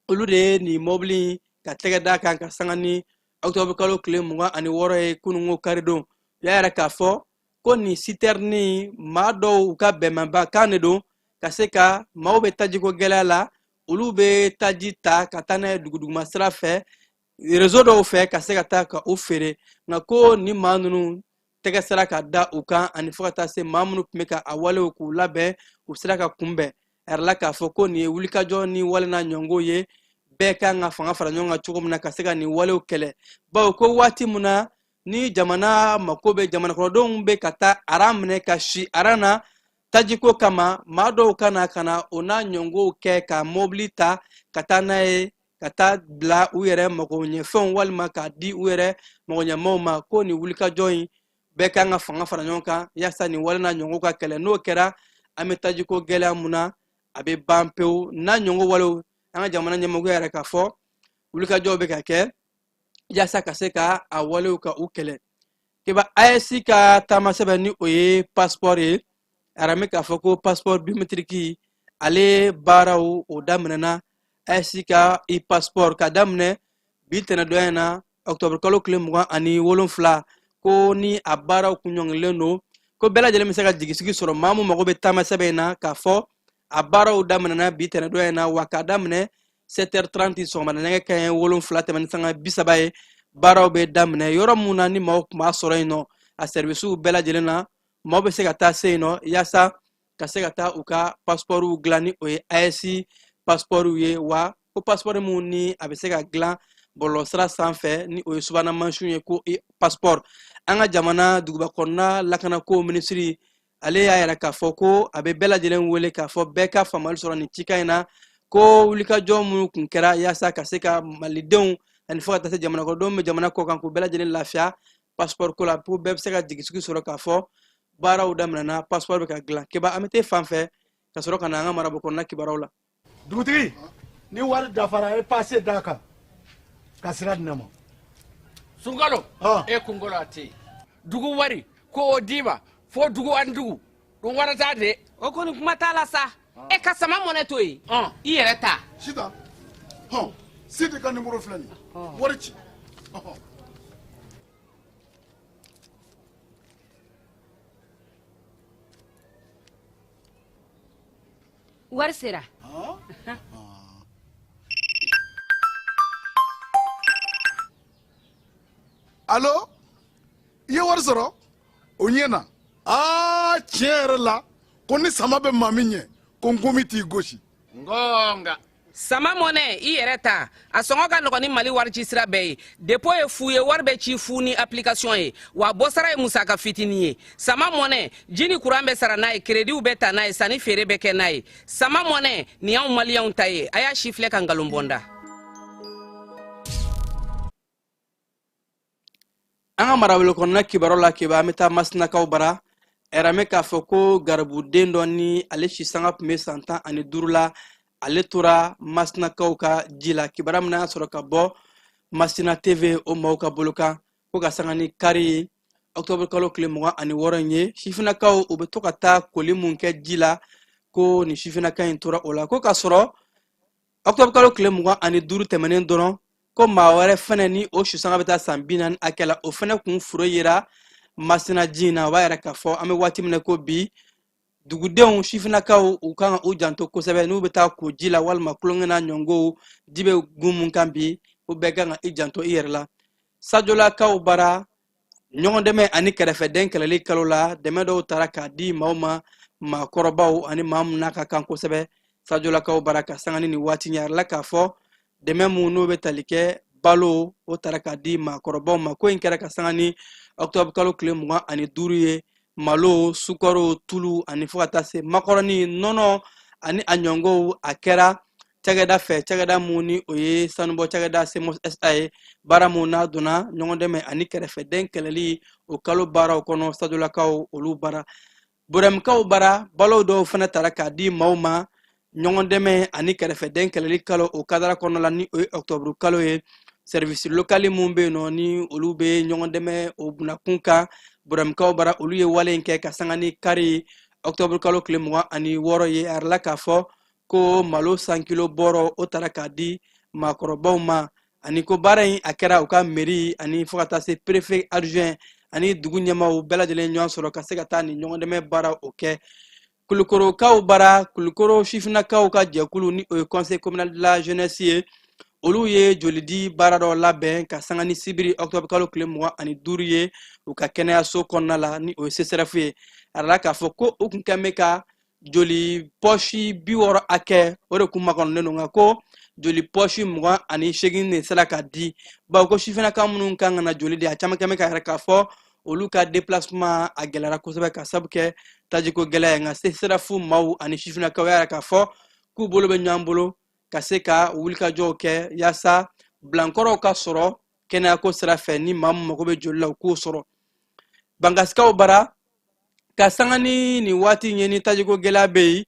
olu de ye nin mɔbili ka tɛgɛ da kan ka sanga ni octobre kalo tile 26 ye, kununko karidon. U y'a yɛrɛ k'a fɔ ko nin citerne, maa dɔw u ka bɛnbɛnba kan de don ka se ka maaw bɛ tajiko gɛlɛya la, olu bɛ taji ta ka taa n'a ye duguduguma sira fɛ, réseau dɔw fɛ, ka se ka taa ka u feere. Nka ko ni maa ninnu tɛgɛ sera ka da u kan ani fo ka taa se maa minnu tun bɛ ka a walew k'u labɛn, u sera ka kunbɛn. A yɛrɛ la k'a fɔ ko nin ye wulikajɔ ni wale n'a ɲɔngo ye, bɛɛ kan ka fanga fara ɲɔgɔn kan cogo min na ka se ka nin walew kɛlɛ, bawo ko waati min na ni jamana mako bɛ, jamana kɔnɔdenw bɛ ka taa aran minɛ ka si aran na tajiko kama, maa dɔw ka na ka na o n'a ɲɔngow kɛ ka mɔbili ta ka taa n'a ye ka taa bila u yɛrɛ magoɲɛfɛnw walima k'a di u yɛrɛ magoɲɛmaw ma, ko nin wulikajɔ in bɛɛ kan ka fanga fara ɲɔgɔn kan yaasa nin wale n'a ɲɔngo ka kɛlɛ. N'o kɛra, an bɛ tajiko gɛlɛya mun na, a bɛ ban pewu n'a ɲɔngo walew. An ka jamana ɲɛmɔgɔ yɛrɛ k'a fɔ wulikajɔw bɛ ka kɛ yaasa ka se ka a walew ka u kɛlɛ. Keba, AES ka taamasɛbɛn ni o ye passeport ye, arame k'a fɔ ko passeport biométrique ale baaraw o daminɛna. AES ka i passeport ka daminɛ bi tɛnɛdonya in na, octobre kalo tile 27, ko ni a baaraw kun ɲɔngirilen don, ko bɛɛ lajɛlen bɛ se ka jigisigi sɔrɔ, maa mun mago bɛ taamasɛbɛn in na, k'a fɔ a baaraw daminɛna bi tɛnɛdonya in na, wa k'a daminɛ 7h30 sɔgɔmada nɛgɛ kanɲɛ 7 tɛmɛn ni sanga 30 ye, baaraw bɛ daminɛ. Yɔrɔ mun na ni maaw tun b'a sɔrɔ yen nɔ, a servisiw bɛɛ lajɛlen na, maaw bɛ se ka taa se yen nɔ yaasa ka se ka taa u ka pasipɔriw dilan ni o ye AES pasipɔriw ye. Wa ko pasipɔri mun ni a bɛ se ka dilan Bɔlɔlɔsira sanfɛ, ni o ye subahana mansinw ye ko passeport. An ka jamana duguba kɔnɔna lakanako minisiri, ale y'a yira k'a fɔ ko a bɛ bɛɛ lajɛlen wele k'a fɔ bɛɛ ka faamuyali sɔrɔ nin cikan in na, ko wulikajɔ minnu kun kɛra yaasa ka se ka malidenw ani fo ka taa se jamana kɔnɔdenw bɛ jamana kɔ kan, k'u bɛɛ lajɛlen lafiya passeport ko la, ko bɛɛ bɛ se ka jigisigi sɔrɔ k'a fɔ baaraw daminɛna, passeport bɛ ka dilan. Keba, an bɛ t'e fan fɛ ka sɔrɔ ka na an ka marabolo kɔnɔna kibaruyaw la. Dugutigi, ni wari dafara, e pase d'a kan ka sira di ne ma. Sunkalo, e kunkolo a tɛ yen. Dugu wari ko o d'i ma fo dugu ani dugu ɗum warata de. O kɔni, kuma t'a la sa. E ka sama mɔnɛ to yen, i yɛrɛ ta. Sitan, hɔn, Sidi ka nimoro filɛ nin ye, wari ci. Wari sera. Alo, i ye wari sɔrɔ, o ɲɛna. Aa, tiɲɛ yɛrɛ la, ko ni sama bɛ maa min ɲɛ, ko nkomi t'i gosi. Ngonga. Sama mɔnɛ, i yɛrɛ ta, a sɔngɔ ka nɔgɔn ni Mali wari ci sira bɛɛ ye. Dépôt ye fu ye, wari bɛ ci fu ni application ye, wa bɔsara ye musaka fitinin ye. Sama mɔnɛ, ji ni kuran bɛ sara n'a ye, créditw bɛ ta n'a ye, sanni feere bɛ kɛ n'a ye. Sama mɔnɛ nin y'anw maliyɛnw ta ye. A y'a si filɛ ka nkalon bɔnda. An ka marabolo kɔnɔna kibaru la, Keba, an bɛ taa Masinakaw bara. Ɛrɛmɛ k'a fɔ ko garibuden dɔ ni ale sisanga tun bɛ san 15 la, ale tora Masinakaw ka ji la. Kibaruya min y'a sɔrɔ ka bɔ Masina TV o maaw ka bolo kan, ko ka sanga ni kari ye, ɔkutɔburu kalo tile 26 in ye, sifinnakaw u bɛ to ka taa koli mun kɛ ji la, ko nin sifinnaka in tora o la. Ko k'a sɔrɔ ɔkutɔburu kalo tile 25 tɛmɛnen dɔrɔn, ko maa wɛrɛ fɛnɛ ni o susanga bɛ taa san 40 hakɛ la, o fɛnɛ kun furo yera Masina ji in na. O b'a yira k'a fɔ an bɛ waati min na ko bi, dugudenw sifinnakaw u kan ka u janto kosɛbɛ n'u bɛ taa ko ji la walima tulonkɛ n'a ɲɔngow, ji bɛ gun mun kan bi, o bɛɛ kan ka i janto i yɛrɛ la. Sajolakaw bara, ɲɔgɔn dɛmɛ ani kɛrɛfɛdɛn kɛlɛli kalo la, dɛmɛ dɔw tara k'a di maaw ma, maakɔrɔbaw ani maa mun n'a ka kan kosɛbɛ Sajolakaw bara. Ka sanga ni nin waati ɲɛ, a yirala k'a fɔ dɛmɛ mun n'o bɛ tali kɛ balo, o tara k'a di maakɔrɔbaw ma. Ko in kɛra ka sanga ni ɔkutɔburu kalo tile 25 ye. Malo, sukaro, tulu ani fo ka taa se makɔrɔni, nɔnɔ ani a ɲɔngow, a kɛra cakɛda fɛ, cakɛda mun ni o ye sanubɔ cakɛda Semos SA ye. Baara mun n'a donna ɲɔgɔn dɛmɛ ani kɛrɛfɛdɛn kɛlɛli o kalo baaraw kɔnɔ Sajolakaw olu bara. Borɛmukaw bara, balo dɔw fana tara k'a di maaw ma ɲɔgɔn dɛmɛ ani kɛrɛfɛdɛn kɛlɛli kalo o kadara kɔnɔ la, ni o ye ɔkutɔburu kalo ye. Service local mun bɛ yen nɔ, ni olu bɛ ɲɔgɔn dɛmɛ o bunakun kan Borɛmukaw bara, olu ye wale in kɛ ka sanga ni kari ɔkutɔburu kalo tile 26 ye. A yirala k'a fɔ ko malo 100 kilo bɔrɔ, o tara k'a di maakɔrɔbaw ma, ani ko baara in a kɛra u ka mairie ani fo ka taa se préfet adjoint ani dugu ɲɛmaaw bɛɛ lajɛlen ɲɔgɔn sɔrɔ ka se ka taa nin ɲɔgɔndɛmɛ baara o kɛ. Kulukorokaw bara, Kulukoro sifinnakaw ka jɛkulu, ni o ye conseil communal de la jeunesse ye, olu ye jolidi baara dɔ labɛn ka sanga ni sibiri ɔkutɔburu kalo tile 25 ye u ka kɛnɛyaso kɔnɔna la, ni o ye CSRéf ye. A yirala k'a fɔ ko u kun kɛn bɛ ka joli pɔsi 60 hakɛ, o de kun makɔnɔnen don, nka ko joli pɔsi 28 de sera ka di, bawo ko sifinnaka minnu kan ka na joli di, a caman kɛn bɛ k'a yira k'a fɔ olu ka déplacement a gɛlɛyara kosɛbɛ ka sabu kɛ tajiko gɛlɛya ye. Nka CSRéf maaw ani sifinnakaw y'a yira k'a fɔ k'u bolo bɛ ɲɔgɔn bolo ka se ka wulikajɔw kɛ yaasa bilankɔrɔw ka sɔrɔ kɛnɛyako sira fɛ, ni maa min mago bɛ joli la, u k'o sɔrɔ. Bankasikaw bara, ka sanga ni nin waati ye, ni tajiko gɛlɛya bɛ yen,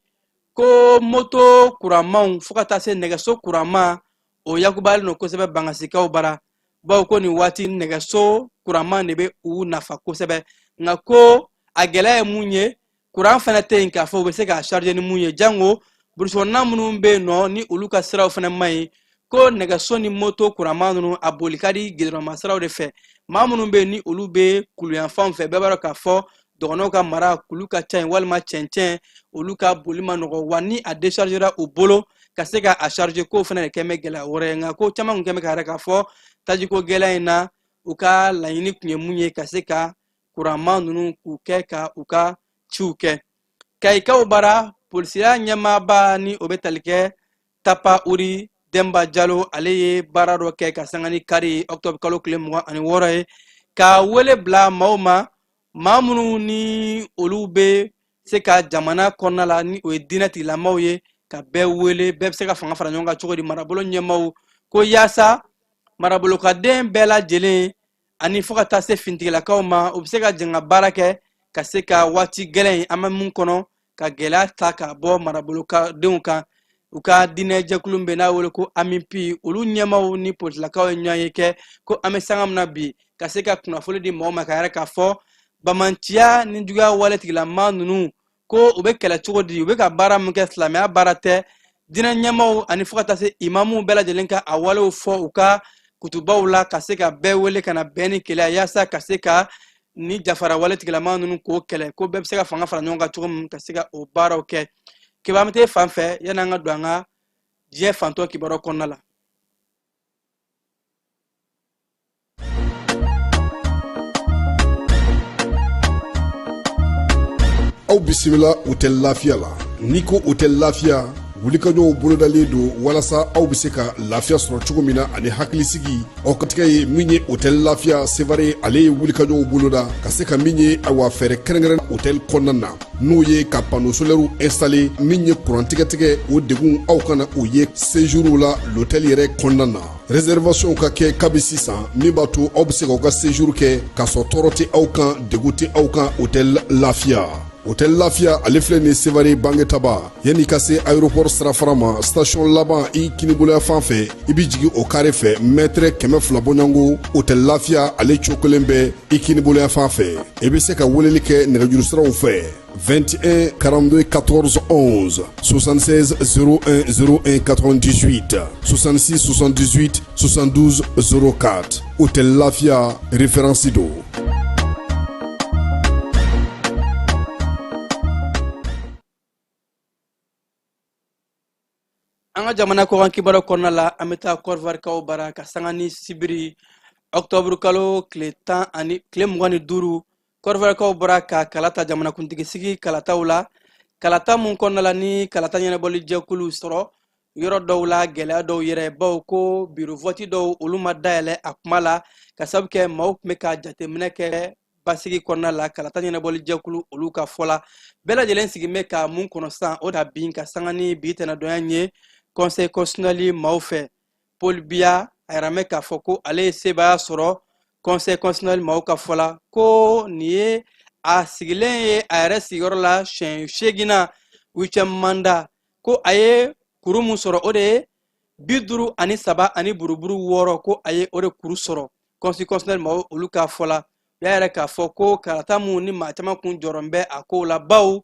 ko moto kuranmanw fo ka taa se nɛgɛso kuranman, o yakubalen don kosɛbɛ Bangasikaw bara, bawo ko nin waati nɛgɛso kuranman de bɛ u nafa kosɛbɛ. Nka ko a gɛlɛya ye mun ye, kuran fana tɛ yen k'a fɔ u bɛ se k'a charger ni mun ye, jango burusikɔnɔna minnu bɛ yen nɔ, ni olu ka siraw fana man ɲi, ko nɛgɛso ni moto kuranman ninnu a boli ka di gidɔrɔnma siraw de fɛ. Maa minnu bɛ yen, ni olu bɛ kuluyanfanw fɛ, bɛɛ b'a dɔn k'a fɔ dɔgɔnɔw ka mara kulu ka ca yen walima cɛncɛn, olu ka boli ma nɔgɔ wa, ni a déchargera u bolo ka se ka a charger, k'o fana de kɛn bɛ gɛlɛya wɛrɛ ye. Nka ko caman kun kɛn bɛ k'a yira k'a fɔ tajiko gɛlɛya in na, u ka laɲini kun ye mun ye, ka se ka kuranman ninnu k'u kɛ ka u ka ciw kɛ. Kayikaw bara, polisiya ɲɛmaaba, ni o bɛ tali kɛ Tapa Uri Demba Jalo, ale ye baara dɔ kɛ ka sanga ni kari octobre kalo tile 26 ye, ka wele bila maaw ma, maa minnu ni olu bɛ se ka jamana kɔnɔna la, ni o ye diinɛ tigilamaw ye, ka bɛɛ wele, bɛɛ bɛ se ka fanga fara ɲɔgɔn kan cogo di, marabolo ɲɛmaaw ko yaasa marabolokaden bɛɛ lajɛlen ani fo ka taa se fintigilakaw ma, u bɛ se ka jɛn ka baara kɛ ka se ka waati gɛlɛn in an bɛ mun kɔnɔ, ka gɛlɛya ta ka bɔ marabolokadenw kan. U ka diinɛ jɛkulu bɛ n'a wele ko AMIPI, olu ɲɛmaaw ni politilakaw ye ɲɔgɔn ye kɛ ko an bɛ sanga min na bi, ka se ka kunnafoni di mɔgɔw ma, ka yɛrɛ k'a fɔ bamanciya ni juguya wale tigilamaa ninnu ko u bɛ kɛlɛ cogo di, u bɛ ka baara min kɛ silamɛya baara tɛ. Diinɛ ɲɛmaaw ani fo ka taa se imamuw bɛɛ lajɛlen ka a walew fɔ u ka kutubaw la, ka se ka bɛɛ wele ka na bɛn ni kelenya yaasa ka se ka ni jafara wale tigilamaa ninnu k'o kɛlɛ, ko bɛɛ bɛ se ka fanga fara ɲɔgɔn kan cogo min ka se ka o baaraw kɛ. Keba, an bɛ t'e fan fɛ yanni an ka don an ka diɲɛ fantɔ kibaruyaw kɔnɔna la. Aw bisimila Hôtel Lafiya la. N'i ko Hôtel Lafiya, wulikajɔw bolodalen don walasa aw bɛ se ka lafiya sɔrɔ cogo min na ani hakilisigi. Aw ka tigɛ ye min ye Hôtel Lafiya Sevare, ale ye wulikajɔw boloda ka se ka min ye, awa, fɛɛrɛ kɛrɛnkɛrɛn hôtel kɔnɔna na, n'o ye ka panneau solaires installé, min ye kuran tigɛtigɛ o degun aw kana o ye séjour la l'hôtel yɛrɛ kɔnɔna na. Réservation ka kɛ kabi sisan, min b'a to aw bɛ se k'aw ka séjour kɛ k'a sɔrɔ tɔɔrɔ tɛ aw kan, degun tɛ aw kan. Hôtel Lafiya, Hôtel Lafiya, ale filɛ nin Sevare Bangetaba, yanni ka se aéroport sirafara ma, station laban i kiniboloya fan fɛ, i bɛ jigin o carré fɛ, mètre 200 bɔɲɔgɔnko, Hôtel Lafiya ale cokolen bɛ i kiniboloya fan fɛ. I bɛ se ka weleli kɛ nɛgɛjuru siraw fɛ: 21 42 14 11, 76 01 01 98, 66 78 72 04. Hôtel Lafia, référence do. An ka jamana kɔkan kibaru kɔnɔna la, an bɛ taa Kɔdiwarikaw bara ka sanga ni sibiri ɔkutɔburu kalo tile tan ani tile 25. Kɔdiwarikaw bɔra ka kala ta jamanakuntigi sigi kalataw la, kalata mun kɔnɔna la ni kalata ɲɛnabɔli jɛkulu sɔrɔ yɔrɔ dɔw la gɛlɛya dɔw yɛrɛ, bawo ko biro vɔti dɔw olu ma dayɛlɛ a kuma la, ka sabu kɛ maaw tun bɛ ka jateminɛ kɛ basigi kɔnɔna la. Kalata ɲɛnabɔli jɛkulu olu ka fɔ la, bɛɛ lajɛlen sigin bɛ ka mun kɔnɔ sisan, o da bin ka sanga ni bi tɛnɛdonya ye conseil constitutionnel maaw fɛ. Paul Biya a yɛrɛ mɛn k'a fɔ ko ale ye sebaaya sɔrɔ conseil constitutionnel maaw ka fɔ la, ko nin ye a sigilen ye a yɛrɛ sigiyɔrɔ la siɲɛ seeginnan, huitième mandat, ko a ye kuru mun sɔrɔ, o de ye 53 ani buruburu 6, ko a ye o de kuru sɔrɔ conseil constitutionnel maaw olu ka fɔ la. U y'a yɛrɛ k'a fɔ ko kalata mun ni maa caman kun jɔrɔn bɛ a kow la, bawo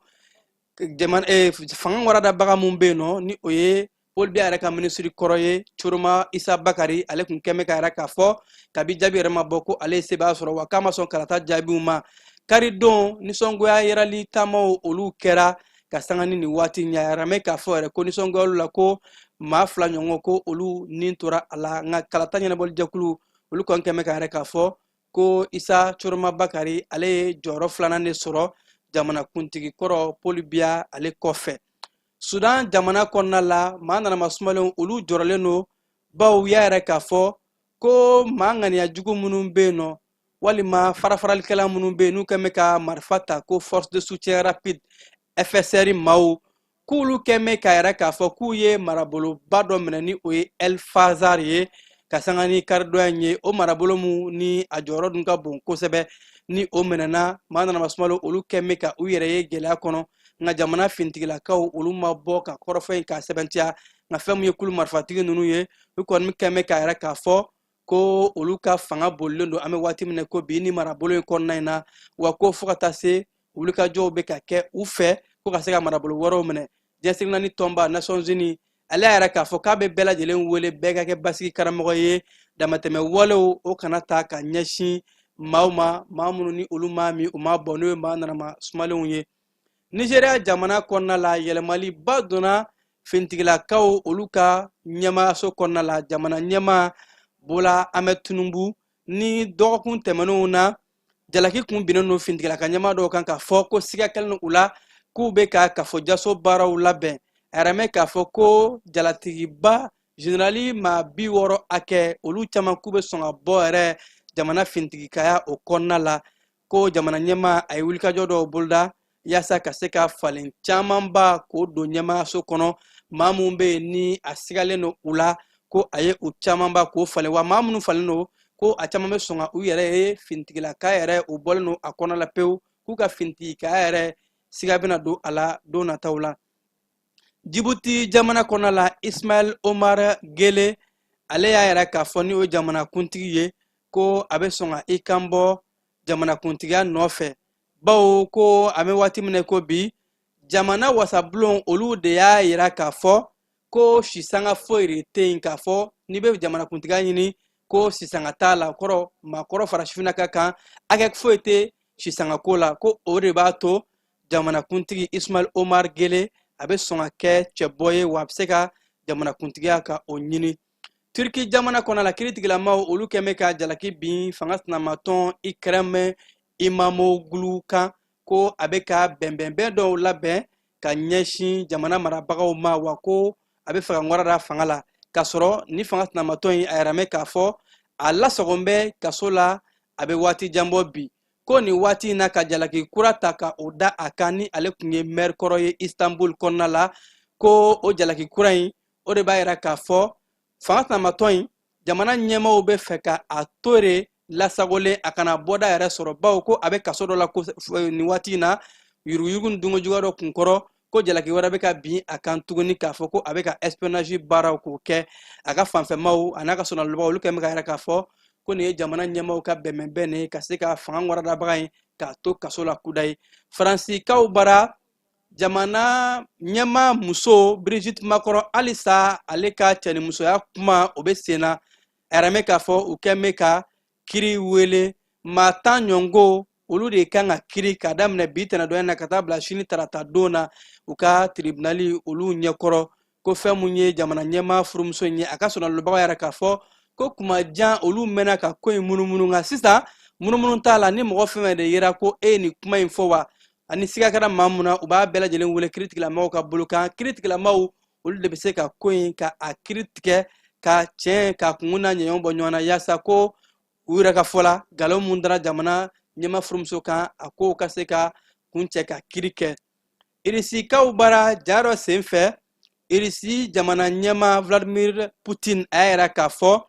jamana fanga waradabaga mun bɛ yen nɔ, ni o ye Paul Biya yɛrɛ ka minisiri kɔrɔ ye Tchiroma Isa Bakari, ale kun kɛn bɛ k'a yɛrɛ k'a fɔ kabi jaabi yɛrɛ ma bɔ ko ale ye sebaaya sɔrɔ, wa k'a ma sɔn kalata jaabiw ma. Karidon nisɔngoya yirali taamaw olu kɛra ka sanga ni nin waati ɲɛ, a yɛrɛ mɛn k'a fɔ yɛrɛ ko nisɔngoya la ko maa 2 ɲɔgɔn ko olu ni tora a la. Nka kalata ɲɛnabɔli jɛkulu olu kɔni kɛn bɛ k'a yɛrɛ k'a fɔ ko Isa Tchiroma Bakari ale ye jɔyɔrɔ filanan de sɔrɔ jamanakuntigi kɔrɔ Paul Biya ale kɔfɛ. Sudan jamana kɔnɔna la, maa nanama sumalenw olu jɔrɔlen don, bawo u y'a yɛrɛ k'a fɔ ko maa ŋaniya jugu minnu bɛ yen nɔ, walima farafaralikɛla minnu bɛ yen n'u kɛn bɛ ka marifa ta, ko force de soutien rapide FSR maaw, k'olu kɛn bɛ k'a yɛrɛ k'a fɔ k'u ye maraboloba dɔ minɛ, ni o ye El Fasher ye, ka sanga ni karidonya in ye. O marabolo mun ni a jɔyɔrɔ dun ka bon kosɛbɛ, ni o minɛna, maa nanama sumalo olu kɛn bɛ ka u yɛrɛ ye gɛlɛya kɔnɔ. Nka jamana fintigilakaw olu ma bɔ ka kɔrɔfɔ in k'a sɛbɛntiya. Nka fɛn min ye kulu marifatigi ninnu ye, u kɔni kɛn bɛ k'a yɛrɛ k'a fɔ ko olu ka fanga bolilen don an bɛ waati min na ko bi ni marabolo in kɔnɔna in na, wa ko fo ka taa se wulikajɔw bɛ ka kɛ u fɛ ko ka se ka marabolo wɛrɛw minɛ. Diɲɛ seleke naani tɔnba Nations Unies ale y'a yɛrɛ k'a fɔ k'a bɛ bɛɛ lajɛlen wele bɛɛ ka kɛ basigi karamɔgɔ ye, damatɛmɛ walew o kana ta ka ɲɛsin maaw ma, maa minnu ni olu ma min u ma bɔ, n'o ye maa nanama sumalenw ye. Nizeriya jamana kɔnɔna la, yɛlɛmaliba donna fintigilakaw olu ka ɲɛmaayaso kɔnɔna la. Jamana ɲɛmaa Bola Ahmed Tinubu ni dɔgɔkun tɛmɛnenw na jalaki kun binnen don fintigilaka ɲɛmaa dɔw kan k'a fɔ ko siga kɛlen don u la k'u bɛ ka kafojaso baaraw labɛn. A yɛrɛ mɛn k'a fɔ ko jalatigiba Generali maa 60 hakɛ, olu caman k'u bɛ sɔn ka bɔ yɛrɛ jamana finitigikaya o kɔnɔna la. Ko jamana ɲɛmaa a ye wulikajɔ dɔw boloda yaasa ka se ka falen camanba k'o don ɲɛmaayaso kɔnɔ. Maa minnu bɛ yen ni a sigalen don u la, ko a ye u camanba k'o falen, wa maa minnu falen don, ko a caman bɛ sɔn ka u yɛrɛ ye finitigilaka yɛrɛ, u bɔlen don a kɔnɔ la pewu, k'u ka finitigikaya yɛrɛ siga bɛna don a la don nataw la. Jibuti jamana kɔnɔ la, Ismail Omar Gele, ale y'a yira k'a fɔ ni o ye jamanakuntigi ye, ko a bɛ sɔn ka i kan bɔ jamanakuntigiya nɔfɛ, bawo ko an bɛ waati min na ko bi, jamana wasabulon olu de y'a yira k'a fɔ ko sisanga foyi de tɛ yen k'a fɔ n'i bɛ jamanakuntigiya ɲini ko sisanga t'a la. Kɔrɔ maakɔrɔ fara sifinnaka kan, hakɛ foyi tɛ sisanga ko la. Ko o de b'a to jamanakuntigi Ismail Omar Gele a bɛ sɔn ka kɛ cɛbɔ ye, wa a bɛ se ka jamanakuntigiya ka o ɲini. Turki jamana kɔnɔ la, kiritigilamaw olu kɛn bɛ ka jalaki bin fanga sinamatɔn Ekrem Imamoglu kan, ko a bɛ ka bɛnbɛnbɛn dɔw labɛn ka ɲɛsin jamana marabagaw ma, wa ko a bɛ fɛ ka ŋɔrɔ da fanga la, k'a sɔrɔ ni fanga sinamatɔn in a yɛrɛ mɛn k'a fɔ a lasagon bɛ kaso la a bɛ waati jan bɔ bi. Ko nin waati in na, ka jalaki kura ta ka o da a kan, ni ale tun ye mɛri kɔrɔ ye Istanbul kɔnɔna la, ko o jalaki kura in o de b'a yira k'a fɔ fanga sinamatɔn in jamana ɲɛmaaw bɛ fɛ ka a to de lasagolen, a kana bɔda yɛrɛ sɔrɔ, bawo ko a bɛ kaso dɔ la ko nin waati in na yuruguyurugu ni dunkojuguya dɔ kunkɔrɔ, ko jalaki wɛrɛ bɛ ka bin a kan tuguni k'a fɔ ko a bɛ ka espionnage baaraw k'o kɛ. A ka fanfɛmaw a n'a ka sɔnalɔbaw olu kɛlen bɛ ka yira k'a fɔ ko nin ye jamana ɲɛmaaw ka bɛnbɛnbɛn ye ka se ka fanga ŋɔrɔdabaga in k'a to kaso la kudayi. Faransikaw bara, jamana ɲɛmaa muso Brigitte Macron, halisa ale ka cɛnimusoya kuma o bɛ sen na. A yɛrɛ mɛn k'a fɔ u kɛn bɛ ka kiri wele maa 10 ɲɔngo, olu de kan ka kiri k'a daminɛ bi tɛnɛdon na ka taa bila sini tarata don na u ka tribunali olu ɲɛkɔrɔ. Ko fɛn mun ye jamana ɲɛmaa furumuso in ye, a ka sɔnalobagaw yɛrɛ k'a fɔ ko kuma jan olu mɛnna ka ko in munumunu, nka sisan munumunu t'a la. Ni mɔgɔ fɛn fɛn de yera ko e ye nin kuma in fɔ, wa ani siga kɛra maa mun na, u b'a bɛɛ lajɛlen wele kiritigɛlamaaw ka bolo kan. Kiritigɛlamaaw olu de bɛ se ka ko in ka a kiri tigɛ ka tiɲɛ ka kungun n'a ɲɛɲɛw bɔ ɲɔgɔn na, yaasa ko u yɛrɛ ka fɔ la, nkalon mun dara jamana ɲɛmaa furumuso kan, a kow ka se ka kuncɛ ka kiri kɛ. Irisikaw bara, ja dɔ sen fɛ, Irisi jamana ɲɛmaa Vladimir Putin a y'a yira k'a fɔ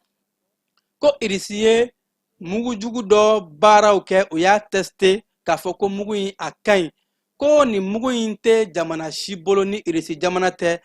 ko Irisi ye mugujugu dɔ baaraw kɛ, u y'a teste k'a fɔ ko mugu in a ka ɲi, ko nin mugu in tɛ jamana si bolo ni Irisi jamana tɛ.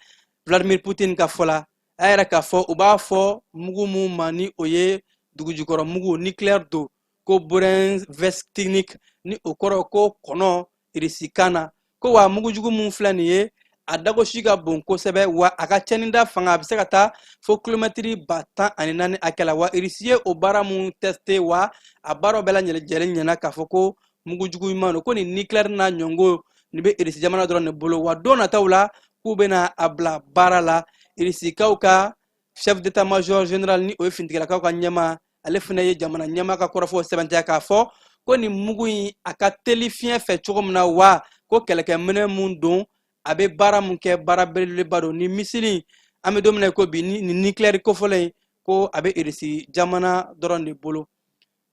Vladimir Putin ka fɔ la, a y'a yira k'a fɔ u b'a fɔ mugu mun ma ni o ye dugujukɔrɔ mugu nucléaire don, ko Burevestnik, ni o kɔrɔ ko kɔnɔ irisikan na, ko wa mugujugu mun filɛ nin ye, a dagosi ka bon kosɛbɛ, wa a ka cɛnida fanga a bɛ se ka taa fo kilomɛtiri 14,000 hakɛ la. Wa Irisi ye o baara mun teste, wa a baaraw bɛɛ lajɛlen ɲɛna k'a fɔ ko mugujugu ɲuman don, ko nin nucléaire n'a ɲɔngo nin bɛ Irisi jamana dɔrɔn de bolo, wa don nataw la k'u bɛna a bila baara la. Irisikaw ka chef d'état major général, ni o ye finitigilakaw ka ɲɛmaa, ale fana ye jamana ɲɛmaa ka kɔrɔfɔw sɛbɛntiya k'a fɔ ko nin mugu in a ka teli fiɲɛ fɛ cogo min na, wa ko kɛlɛkɛminɛ mun don, a bɛ baara mun kɛ, baara belebeleba don. Ni misili an bɛ don min na ko bi, ni nin nucléaire kofɔlen in, ko a bɛ Irisi jamana dɔrɔn de bolo.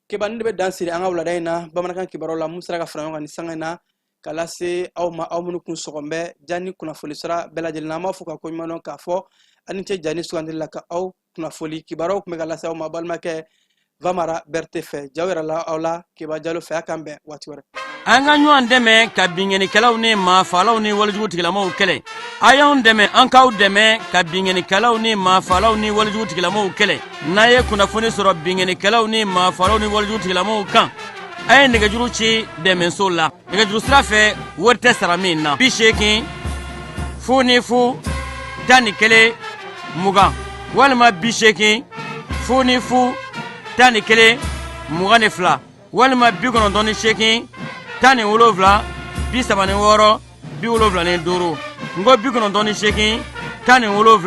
Keba, nin de bɛ dan siri an ka wulada in na bamanankan kibaruyaw la mun sera ka fara ɲɔgɔn kan nin sanga in na ka lase aw ma, aw minnu kun sɔgɔn bɛ ja ni kunnafoni sira bɛɛ lajɛlen na. An b'a fɔ ka koɲuman dɔn k'a fɔ aw ni ce ja ni sugandili la ka aw kunnafoli. Kibaruyaw tun bɛ ka lase aw ma balimakɛ Vamara Berete fɛ, jaw yɛrɛ la aw la Keba Jalo fɛ. A k'an bɛn waati wɛrɛ. An ka ɲɔgɔn dɛmɛ ka binkannikɛlaw ni maafaalaw ni walejugu tigilamaw kɛlɛ. A y'anw dɛmɛ, an k'aw dɛmɛ ka binkannikɛlaw ni maafaalaw ni walejugu tigilamaw kɛlɛ. N'a ye kunnafoni sɔrɔ binkannikɛlaw ni maafaalaw ni walejugu tigilamaw kan, a ye nɛgɛjuru ci dɛmɛso la nɛgɛjuru sira fɛ, wari tɛ sara min na: 80 00 11 20 walima 80 00 11 22 walima 98 17 36 75. N ko 98 17.